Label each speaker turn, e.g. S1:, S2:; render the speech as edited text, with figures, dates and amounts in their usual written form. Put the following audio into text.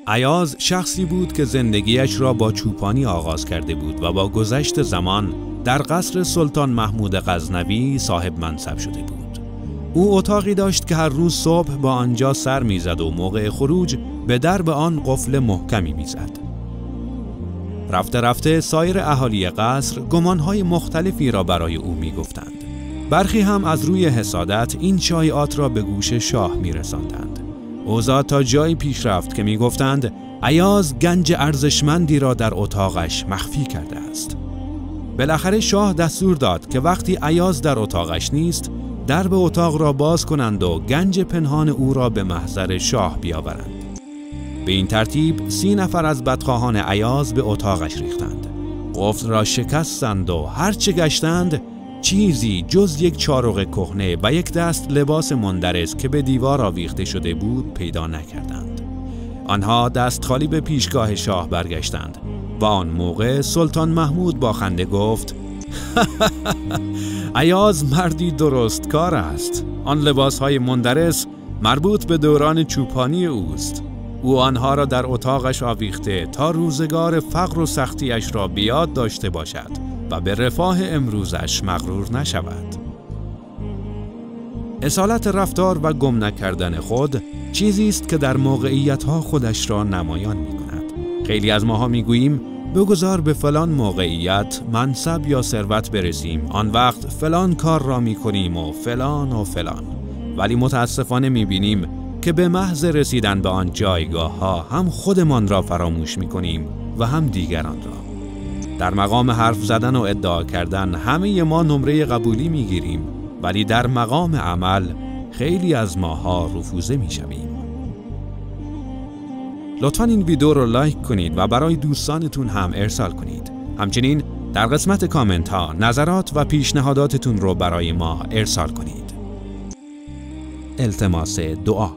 S1: ایاز شخصی بود که زندگیش را با چوپانی آغاز کرده بود و با گذشت زمان در قصر سلطان محمود غزنوی صاحب منصب شده بود. او اتاقی داشت که هر روز صبح با آنجا سر میزد و موقع خروج به درب آن قفل محکمی میزد. رفته رفته سایر اهالی قصر گمانهای مختلفی را برای او میگفتند. برخی هم از روی حسادت این شایعات را به گوش شاه میرساندند. اوضاع تا جایی پیش رفت که میگفتند ایاز گنج ارزشمندی را در اتاقش مخفی کرده است. بالاخره شاه دستور داد که وقتی ایاز در اتاقش نیست، درب اتاق را باز کنند و گنج پنهان او را به محضر شاه بیاورند. به این ترتیب 30 نفر از بدخواهان ایاز به اتاقش ریختند. قفل را شکستند و هرچه گشتند چیزی جز یک چارق کهنه و یک دست لباس مندرس که به دیوار آویخته شده بود پیدا نکردند. آنها دست خالی به پیشگاه شاه برگشتند و آن موقع سلطان محمود با خنده گفت: ایاز مردی درست کار است. آن لباسهای مندرس مربوط به دوران چوپانی اوست. او آنها را در اتاقش آویخته تا روزگار فقر و سختیش را بیاد داشته باشد و به رفاه امروزش مغرور نشود. اصالت رفتار و گم نکردن خود چیزی است که در موقعیت‌ها خودش را نمایان می‌کند. خیلی از ماها می‌گوییم بگذار به فلان موقعیت، منصب یا ثروت برسیم، آن وقت فلان کار را می‌کنیم و فلان و فلان. ولی متاسفانه می‌بینیم که به محض رسیدن به آن جایگاه‌ها هم خودمان را فراموش می‌کنیم و هم دیگران را. در مقام حرف زدن و ادعا کردن همه ما نمره قبولی میگیریم، ولی در مقام عمل خیلی از ماها رفوزه میشویم. لطفاً این ویدیو رو لایک کنید و برای دوستانتون هم ارسال کنید. همچنین در قسمت کامنت ها نظرات و پیشنهاداتتون رو برای ما ارسال کنید. التماس دعا.